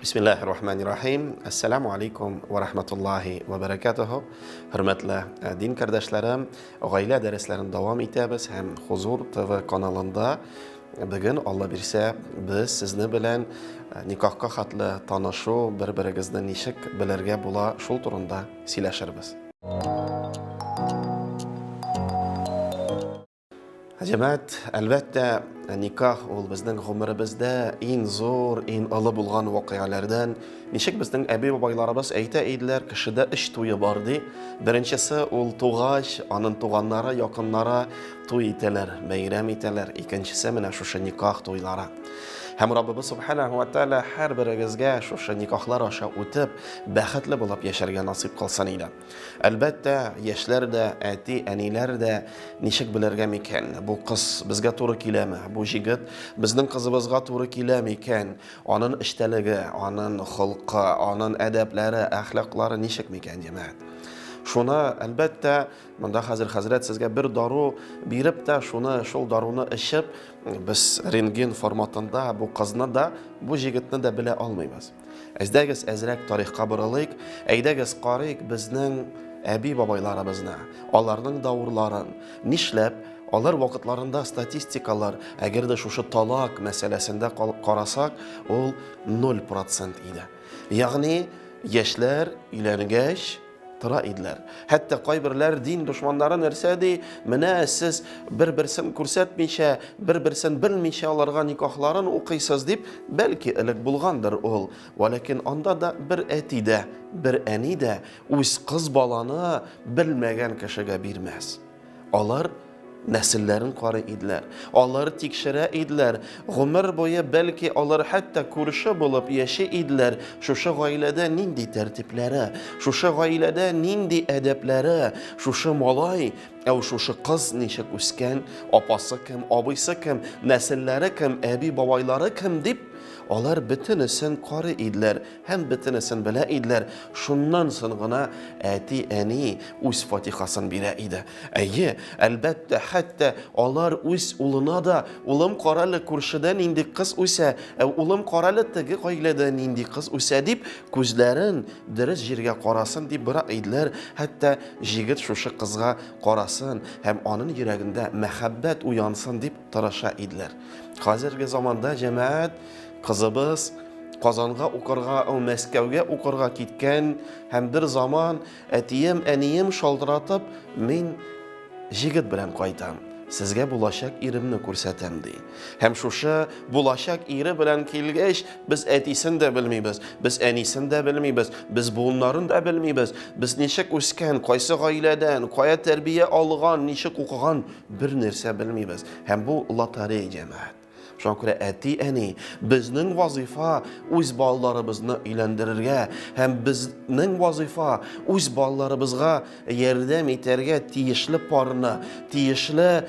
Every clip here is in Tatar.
Бисмиллахи рахмани рахим. Ассаламу алейкум ва рахматуллахи ва баракатуху. Хөрмәтле дин кардәшләрем, гаилә дәресләрен дәвам итәбез һәм Хузур ТВ каналында бүген Алла бирсә, без сезне белән никахка хәтле танышу, бер-берегезне ничек белергә була, шул турында сөйләшербез. Җәмәгать, әлбәттә, никах ул безнең гомеребездә иң зур, иң олы булган вакыйгаләрдән. Ничек безнең әби-бабайларыбыз әйтә иделәр, кешедә өч туе бар ди. Беренчесе ул тугач, аның туганнары, якыннары туй итәләр, бәйрәм итәләр. Икенчесе менә шушы никах туйлары. Һәм Раббыбыз Субханаһу ва Тааля һәрберегезгә шушы никахлар аша үтеп, бәхетле булып яшәргә насыйп кылсын иде. Әлбәттә, яшьләр дә, әти, әниләр дә ничек белергә микән? Бу кыз безгә туры киләме? Бу җегет безнең кызыбызга туры килә микән? Анын эчтәлеге, анын холкы, анын әдәпләре, әхлаклары ничек микән, җәмәгать? Шуны, әлбәттә, монда хәзер хәзрәт сезгә бер дару биреп тә, шуны, шул даруны эчеп, без рентген форматында бу кызны да, бу җегетне дә белә алмыйбыз. Әйдәгез әзрәк тарихка борылыйк, әйдәгез карыйк безнең әби-бабайларыбызны, аларның давырларын. Нишләп алар вакытларында статистикалар, әгәр дә шушы талак мәсьәләсендә карасак, ул 0% иде. Ягъни яшьләр өйләнгәч, тора иделәр. Хәтта кайберләр дин дошманнары нәрсә ди? Менә сез бер-берсен күрсәтмичә, бер-берсен белмичә аларга никахларын укыйсыз дип, бәлки элек булгандыр ул. Вәләкин анда да бер әти дә, бер әни дә үз кыз баланы белмәгән кешегә бирмәс. Алар нәселләрен карый иделәр. Алар тикшерә иделәр. Гомер буе бәлки алар хәтта күрше булып яши иделәр. Шушы гаиләдә нинди тәртипләре, шушы гаиләдә нинди әдәпләре, шушы малай, әү шушы кыз ничек үскән, апасы кем, абыйсы кем, нәселләре кем, әби-бабайлары кем дип, алар бөтенесен карый иделәр. Һәм бөтенесен белә иделәр, шуннан соң гына әти-әни үз фатихасын бирә иде. Әйе, әлбәттә, хәтта алар үз улына да, Улым, карале, күршедә нинди кыз үсә, ә улым, карале, теге гаиләдә нинди кыз үсә, дип, күзләрен дөрес җиргә карасын дип бора иделәр, хәтта җегет шушы кызга карасын һәм анын йөрәгендә мәхәббәт уянсын дип тырыша иделәр. Хәзерге заманда, җәмәгать, кызыбыз Казанга укырга, ул Мәскәүгә укырга киткән һәм бер заман әтием, әнием шалтыратып, мин җегет белән кайтам, сезгә булачак иремне күрсәтәм, ди. Һәм шушы булачак ире белән килгәч, без әтисен дә белмибез, без әнисен дә белмибез, без буыннарын да белмибез, без ничек үскән, кайсы гаиләдән, кая тәрбия алган, ничек укыган, бер нәрсә белмибез. Һәм бу лотерея, җәмәгать. Шуңа күрә әти-әни, безнең вазыйфа үз балаларыбызны өйләндерергә һәм безнең вазыйфа үз балаларыбызга ярдәм итәргә тиешле парны, тиешле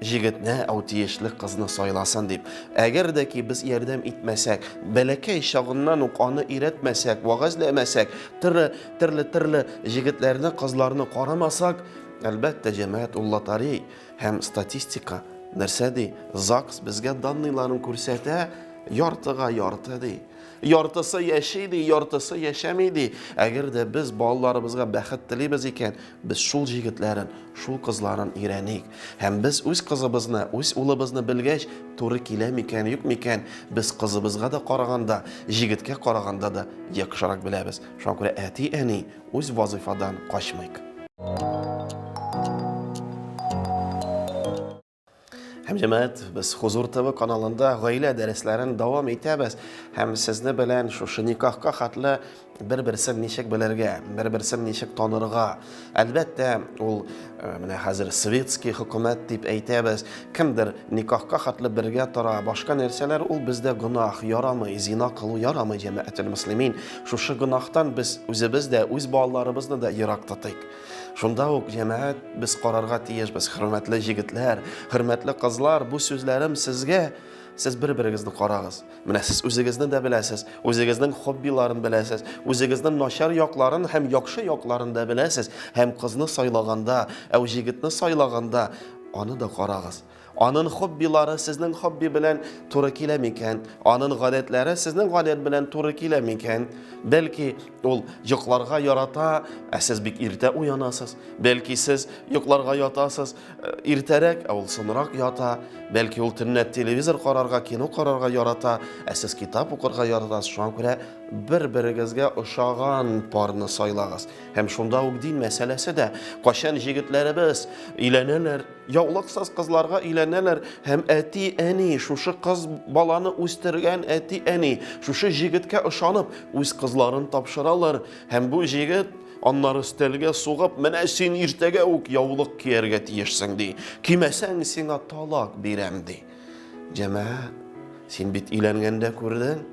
җегетне, ау тиешле кызны сайласын дип. Әгәр дә ки без ярдәм итмәсәк, бәләкәй чагыннан ук аны өйрәтмәсәк, вәгазьләмәсәк, төрле төрле төрле җегетләрне, кызларны карамасак, әлбәттә, җәмәгать ул лотерей. Һәм статистика нәрсә ди? ЗАГС безгә данныйларын күрсәтә, яртыга ярты ди. Яртысы яши ди, яртысы яшәми ди. Әгәр дә без балаларыбызга бәхет телибез икән, без шул җегетләрен, шул кызларын өйрәник. Һәм без үз кызыбызны, үз улыбызны белгәч, туры килә микән, юк микән, без кызыбызга да караганда, җегеткә караганда да яхшырак беләбез. Шуңа күрә әти-әни Үз вазыйфадан качмыйк. Һәм җәмәгать, без Хузур ТВ каналында гаилә дәресләрен дәвам итәбез һәм сезне белән шушы никахка хәтле бер-берсен ничек белергә, бер-берсен ничек танырга. Әлбәттә, ул менә хәзер светский хөкүмәт дип әйтәбез. Кемдер никахка хәтле бергә тора, башка нәрсәләр ул бездә гөнаһ, ярамый, зина кылу ярамый, җәмәгател мөслимин. Шушы гөнаһтан без үзебез дә, үз балаларыбызны да ерак тотыйк. Шунда ук, җәмәгать, без карарга тиешбез, хөрмәтле җегетләр, хөрмәтле кызлар, бу сүзләрем сезгә, сез бер-берегезне карагыз. Менә сез үзегезне дә беләсез, үзегезнең хоббиларын беләсез, үзегезнең начар якларын һәм яхшы якларын да беләсез. Һәм кызны сайлаганда, әү җегетне сайлаганда, аны да карагыз. Анын хоббилары сезнең хобби белән туры килә микән? Анын гадәтләре сезнең гадәт белән туры килә микән? Бәлки, ул йокларга ярата, ә сез бик иртә уянасыз. Бәлки, сез йокларга ятасыз э, иртәрәк, ә ул соңрак ята. Бәлки, ул төнлә телевизор карарга, кино карарга ярата, ә сез китап укырга яратасыз. Шуңа күрә бер-берегезгә ошаган парны сайлагыз. Һәм шунда ук дин мәсьәләсе дә. Кайчан җегетләребез өйләнәләр, Яулыксыз кызларга өйләнәләр һәм әти-әни, шушы кыз баланы үстергән әти-әни, шушы җегеткә ышанып, үз кызларын тапшыралар. Һәм бу җегет аннары өстәлгә сугып, менә син иртәгә үк яулык кияргә тиешсең, ди. Кимәсәң, сиңа талак бирәм, ди. Җәмәгать, син бит өйләнгәндә күрдең,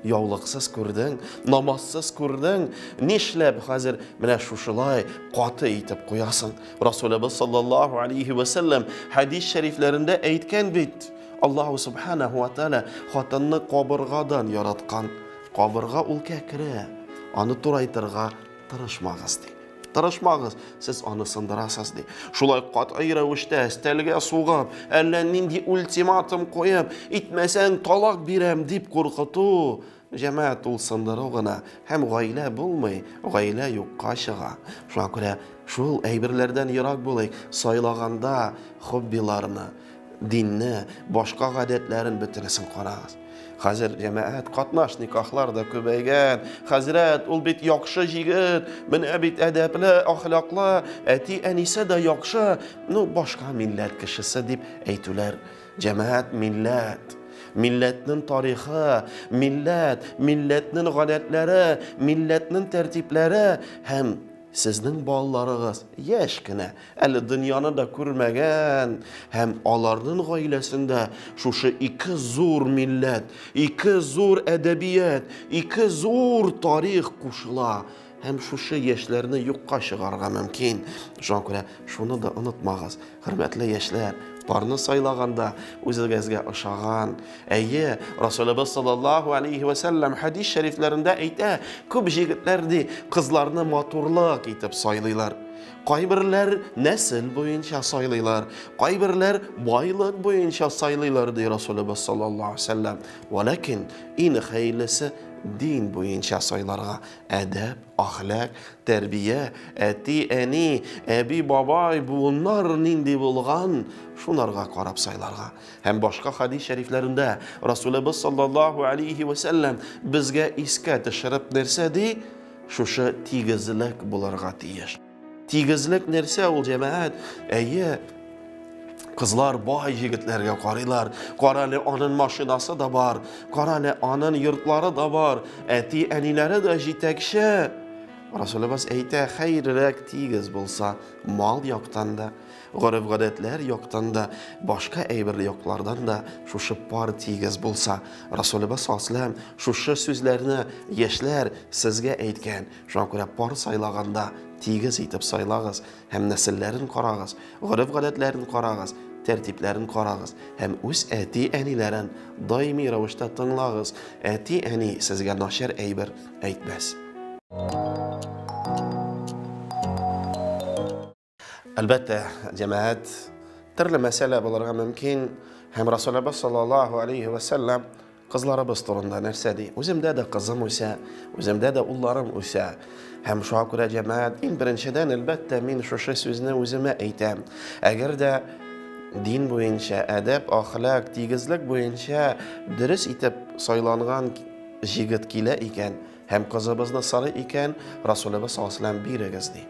яулыксыз күрдең, намазсыз күрдең. Нишләп хәзер менә шушылай каты итеп куясың? Расулыбыз саллаллаһу алейхи ва сәлләм хәдис шәрифләрендә әйткән бит, Аллаһу субханаху ва тааля хатынны кабыргадан яраткан. Кабырга ул кәкре, аны турайтырга тырышмагыз ди. Тырышмагыз, сез аны сындырасыз, ди. Шулай катгый рәвештә өстәлгә сугып, әллә нинди ультиматум куеп, итмәсәң талак бирәм дип куркыту, җәмәгать ул сындыру гына һәм гаилә булмый, гаилә юкка чыга. Шуңа күрә шул әйберләрдән ерак булыйк, сайлаганда хоббиларны, динне, башка гадәтләрен бөтенесен карагыз. Хәзер җәмәгать катнаш никахлар да күбәйгән. Хәзрәт, ул бит яхшы җегет, менә бит әдәпле, әхлаклы, әти-әнисе дә яхшы, ну, башка милләт кешесе дип әйтүләр. Җәмәгать милләт, милләтнең тарихы, милләт, милләтнең гадәтләре, милләтнең тәртипләре һәм сезнең балаларыгыз яшь кенә, әле дөньяны да күрмәгән һәм аларның гаиләсендә шушы ике зур милләт, ике зур әдәбият, ике зур тарих кушыла һәм шушы яшьләрне юкка чыгарырга мөмкин. Шуңа күрә шуны да онытмагыз. Хөрмәтле яшьләр, парны сайлаганда үзегезгә ошаган. Әйе, Расулыбыз саллаллаһу алейхи ва сәлләм хәдис шәрифләрендә әйтә, күп җегетләр ди, кызларны матурлык итеп сайлыйлар. Кайберләр нәсел буенча сайлыйлар, кайберләр байлык буенча сайлыйлар, ди Расулыбыз саллаллаһу алейхи ва сәлләм. Вәләкин иң хәерлесе дин буенча сайларга, әдәп, Әхлак, тәрбия, әти, әни, әби, бабай, буыннар нинди булган, шунарга карап сайларга. Һәм башка хадис шәрифләрендә Расулыбыз саллаллаһу алейхи ва сәлләм безгә искә төшереп нәрсә ди? Шушы тигезлек булырга тиеш. Тигезлек нәрсә ул, җәмәгать? Әйе, кызлар бай егетләргә карыйлар. Карале, анын машинасы да бар. Карале, анын йортлары да бар. Әти-әниләре дә җитәкче. Расулыбыз әйтә, хәерлерәк тигез булса, мал яктан да, гореф-гадәтләр яктан да, башка әйбер яклардан да шушы пар тигез булса. Расулыбыз саллаллаһу шушы сүзләрне яшьләр сезгә әйткән. Шуңа күрә пар сайлаганда тигез итеп сайлагыз һәм нәселләрен карагыз, гореф-гадәтләрен карагыз, тәртипләрен карагыз һәм үз әти-әниләрен даими рәвештә тыңлагыз. Әти-әни сезгә начар әйбер әйтмәс. Әлбәттә, җәмәгать төрле мәсьәлә булырга мөмкин. Һәм Расулыбыз саллаллаһу алейхи ва сәлләм кызларыбыз турында нәрсә ди? Үземдә дә кызым үсә, үземдә дә улларым үсә. Һәм шуңа күрә җәмәгать иң беренчедән, әлбәттә, мин шушы сүзне үземә әйтәм. Әгәр дә дин буенча, әдәп, әхлак, тигезлек буенча дөрес итеп сайланган җегет килә икән, Һәм кызыбызны сорый икән, Расулыбыз саллаллаһу алейһи бирегез ди.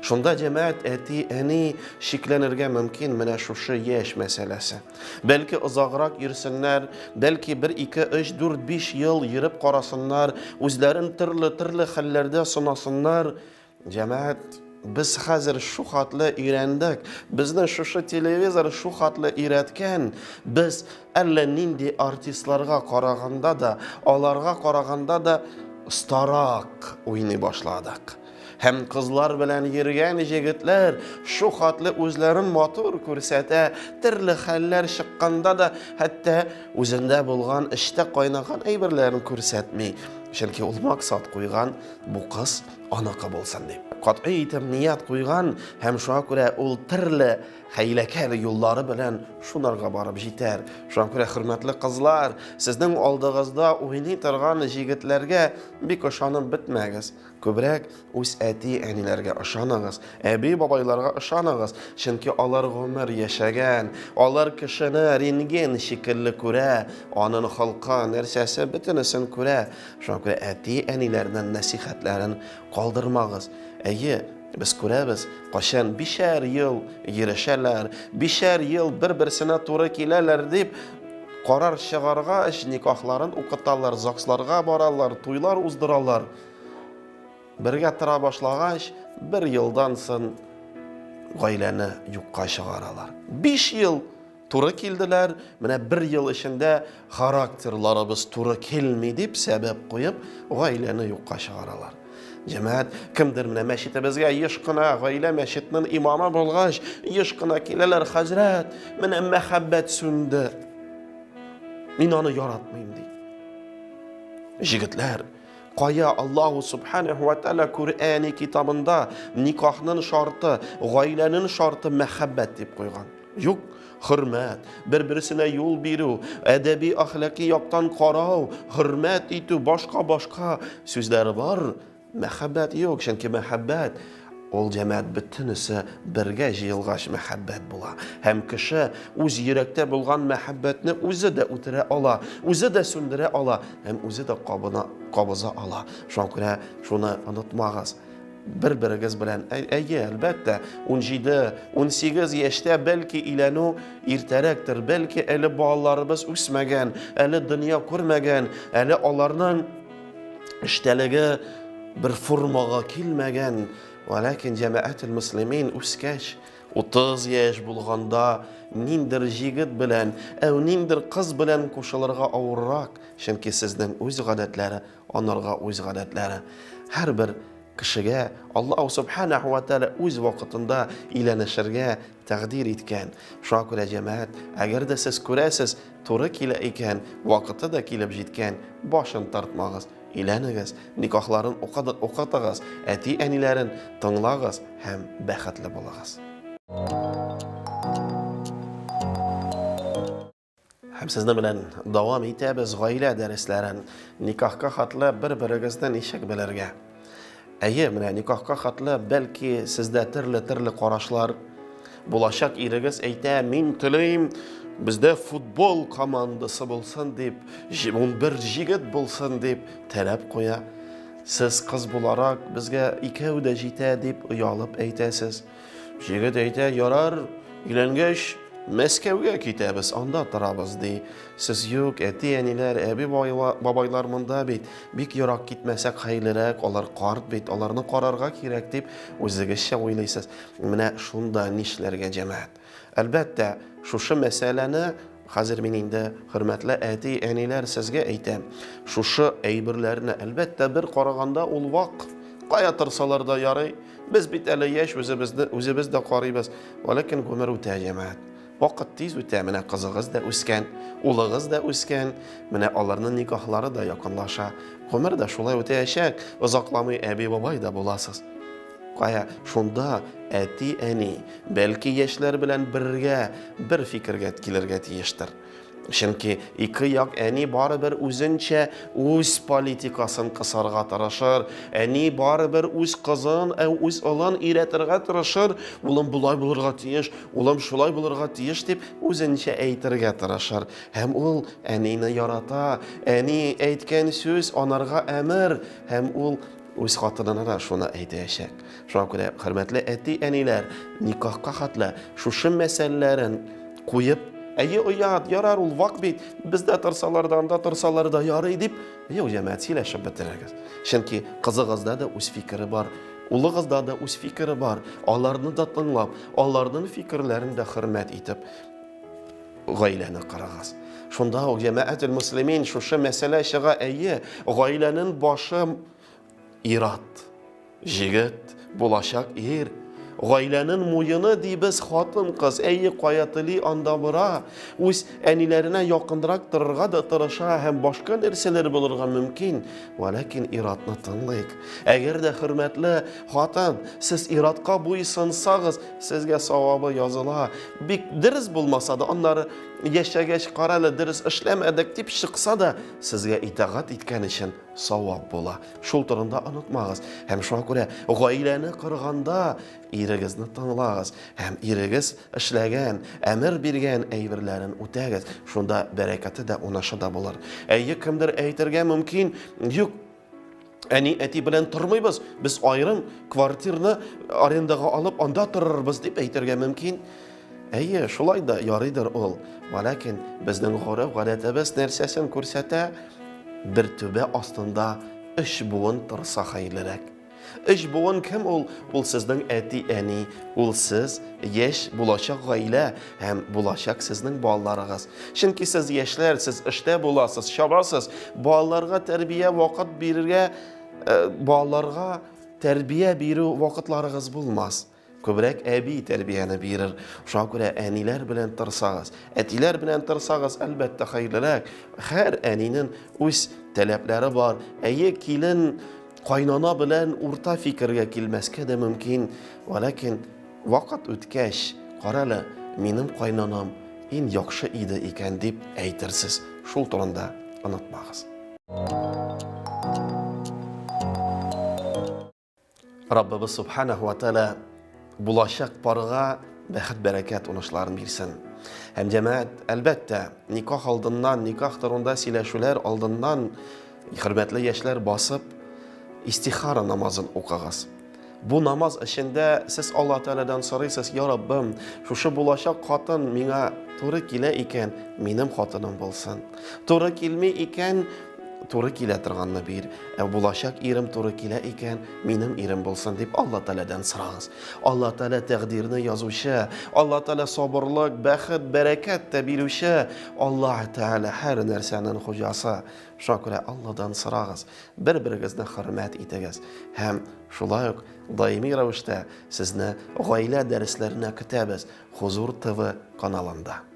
Шунда җәмәгать әти, әни шикләнергә мөмкин менә шушы яшь мәсьәләсе. Бәлки озаграк йөрсеннәр, бәлки 1, 2, 3, 4, 5 ел йөреп карасыннар, үзләрен төрле-төрле хәлләрдә сынасыннар. Җәмәгать, без хәзер шу хатлы өйрәндек, безне шушы телевизор шу хатлы өйрәткән, без әллә нинди артистларга караганда да, аларга караганда да остарак уйный башладык. Һәм кызлар белән йөргән җегетләр шу хатлы үзләрен матур күрсәтә, төрле хәлләр чыкканда да, хәтта үзендә булган эчтә кайнаган әйберләрен күрсәтми. Чөнки ул максат куйган, бу кыз аныкы булсын дип. Катгый итеп ният куйган һәм шуңа күрә ул төрле хәйләкәр юллары белән шунарга барып җитәр. Шуңа күрә, хөрмәтле кызлар, сезнең алдыгызда уйный торган җегетләргә бик ышанып бетмәгез. Күбрәк үз әти-әниләргә ышаныгыз, әби-бабайларга ышаныгыз, чөнки алар гомер яшәгән, алар кешене рентген шикелле күрә, анын холкы, нәрсәсе, бөтенесен күрә. Шуңа күрә әти-әниләрнең нәсыйхәтләрен калдырмагыз. Әйе, без күрәбез, кайчан бишәр ел йөрешәләр, бишәр ел бер-берсенә туры киләләр дип, карар чыгаргач, никахларын укыталар, ЗАГСларга баралар, туйлар уздыралар. Бергә тора башлагач, бер елдан сон гаиләне юкка чыгаралар. 5 ел туры килделәр, менә бер ел эчендә характерларыбыз туры килми дип сәбәп куеп, гаиләне юкка чыгаралар. Җәмәгать, кемдер менә мәчетебезгә еш кына гаилә мәчетнең имамы булгач, еш кына киләләр, хәзрәт, менә мәхәббәт сүнде. Мин аны яратмыйм ди. Җегетләр, Кая Аллаһу субханаһу ва тааля Коръәни китабында никахның шарты, гаиләнең шарты мәхәббәт дип куйган? Юк, хөрмәт, бер-берсенә юл бирү, әдәби әхлаки яктан карау, хөрмәт итү, башка-башка сүзләре бар. Мәхәббәт юк, чөнки мәхәббәт Ул җәмәгать бөтенесе бергә җыелгач мәхәббәт була. Һәм кеше үз йөрәктә булган мәхәббәтне үзе дә үтерә ала, үзе дә сүндерә ала һәм үзе дә кабына, кабыза ала. Шуңа күрә шуны онытмагыз. Бер-берегез белән, әйе, әлбәттә, 17, 18 яшьтә бәлки өйләнү иртәрәктер, бәлки әле балаларыбыз үсмәгән, әле дөнья күрмәгән, әле аларның эчтәлеге бер формага килмәгән, вәләкин җәмәгател мөслимин үскәч, 30 яшь булганда ниндер җигет белән, әү ниндер кыз белән кушылырга авыррак, чөнки сезнең үз гадәтләре, анарга үз гадәтләре. Һәрбер кешегә Аллаһу субханаһу ва тааля үз вакытында өйләнешергә тәкъдир иткән. Шуңа күрә, җәмәгать, әгәр дә сез күрәсез, туры килә икән, вакыты да килеп җиткән, башын тартмагыз, өйләнегез, никахларын укытыгыз, әти-әниләрен тыңлагыз һәм бәхетле булыгыз. Һәм сезнең белән дәвам итәбез гаилә дәресләрен. Никахка хатлы бер-берегезне ничек белергә? Әйе, менә никахка хатлы бәлки сездә төрле-төрле карашлар булачак ирегез әйтә, мин телим, бездә футбол командасы булсын дип, 11 җигет булсын дип таләп куя. Сез кыз буларак безгә икәү дә җитә дип оялып әйтәсез. Җегет әйтә, ярар, өйләнгәч, Мәскәүгә китәбез, анда торабыз, ди. Сез юк, әти-әниләр, әби-бабайлар монда бит, бик ерак китмәсәк хәерлерәк, алар карт бит, аларны карарга кирәк, дип үзегезчә уйлыйсыз. Менә шунда нишләргә, җәмәгать? Әлбәттә, шушы мәсьәләне хәзер мин инде, хөрмәтле әти-әниләр, сезгә әйтәм. Шушы әйберләрне, әлбәттә, бер караганда ул вак, кая торсалар да ярый. Без бит әле яшь, үзебезне үзебез дә карыйбыз. Вәләкин гомер үтә, җәмәгать. Вакыт тиз үтә, менә кызыгыз да үскән, улыгыз да үскән, менә аларның никахлары да якынлаша. Гомер дә шулай үтәячәк, озакламый әби-бабай да буласыз. Кая, шунда әти-әни, бәлки яшьләр белән бергә бер фикергә килергә тиештер. Чөнки ике як әни барыбер үзенчә үз политикасын кысарга тырышыр, әни барыбер үз кызын, ә үз улын өйрәтергә тырышыр, улым болай булырга тиеш, улым шулай булырга тиеш дип үзенчә әйтергә тырышыр. Һәм ул әнине ярата, әни әйткән сүз анарга әмер, һәм ул үз хатынына да шуны әйтәчәк. Шуңа күрә, хөрмәтле әти-әниләр, никахка хәтле шушы мәсьәләләрен куеп, әйе, оят, ярар, ул вак бит, бездә торсалар да, анда торсалар да ярый дип, юк, җәмәгать, сөйләшеп бетерегез. Чөнки кызыгызда да үз фикере бар, улыгызда да үз фикере бар. Аларны да тыңлап, аларның фикерләрен дә хөрмәт итеп, гаиләне карагыз. Шунда ук җәмәгател муслимин шушы мәсьәлә чыга, әйе, гаиләнең башы ират. Җегет, булачак ир. Гаиләнең муены дибез хатын-кыз. Әйе, кая тели, анда бара. Үз әниләренә якынрак торырга да тырыша һәм башка нәрсәләр булырга мөмкин. Вәләкин ир-атны тыңлыйк. Әгәр дә, хөрмәтле хатын, сез ир-атка буйсынсагыз, сезгә савабы языла. Бик дөрес булмаса да, аннары яшәгәч, карале, дөрес эшләмәдек дип чыкса да, сезгә итагать иткән өчен савап була. Шул турында онытмагыз. Һәм шуңа күрә гаиләне корганда ирегезне тыңлагыз һәм ирегез эшләгән, әмер биргән әйберләрен үтәгез. Шунда бәрәкәте дә, унышы да булыр. Әйе, кемдер әйтергә мөмкин, юк, әни әти белән тормыйбыз, без аерым квартирны арендага алып анда торырбыз дип әйтергә мөмкин. Әйе, шулай да ярыйдыр ул. Вәләкин безнең гореф-гадәтебез нәрсәсен күрсәтә? Бер түбә астында өч буын торса хәерлерәк. Өч буын кем ул? Ул сезнең әти-әни, ул сез, яшь булачак гаилә һәм булачак сезнең балаларыгыз. Чөнки сез яшьләр, сез эштә буласыз, чабасыз, балаларга тәрбия вакыт бирергә, э, балаларга тәрбия бирү вакытларыгыз булмас. Күбрәк әби тәрбияне бирер. Шуңа күрә әниләр белән торсагыз, әтиләр белән торсагыз, әлбәттә, хәерлерәк. Һәр әнинең үз таләпләре бар. Әйе, килен кайнана белән урта фикергә килмәскә дә мөмкин. Вәләкин вакыт үткәч, карале, минем кайнанам иң яхшы иде икән дип әйтерсез. Шул турында онытмагыз. Раббыбыз Субханаху ва Тааля булачак парга бәхет, бәрәкәт, уңышларын бирсен. Һәм җәмәгать, әлбәттә, никах алдыннан, никах турында сөйләшүләр алдыннан хөрмәтле яшьләр басып истихара намазын укыгыз. Бу намаз эчендә сез Алла Тәгаләдән сорыйсыз, Я Раббым, шушы булачак хатын миңа туры килә икән, минем хатыным булсын. Туры килми икән, туры килә торганны бир. Ә булачак ирем туры килә икән, минем ирем булсын дип Алла Тәгаләдән сорагыз. Алла Тәгалә тәкъдирне язучы, Алла Тәгалә сабырлык, бәхет, бәрәкәт тә бирүче, Алла Тәгалә һәр нәрсәнең хуҗасы. Шуңа күрә Алладан сорагыз, бер-берегезне хөрмәт итегез һәм шулай ук даими рәвештә сезне гаилә дәресләренә көтәбез Хузур ТВ каналында.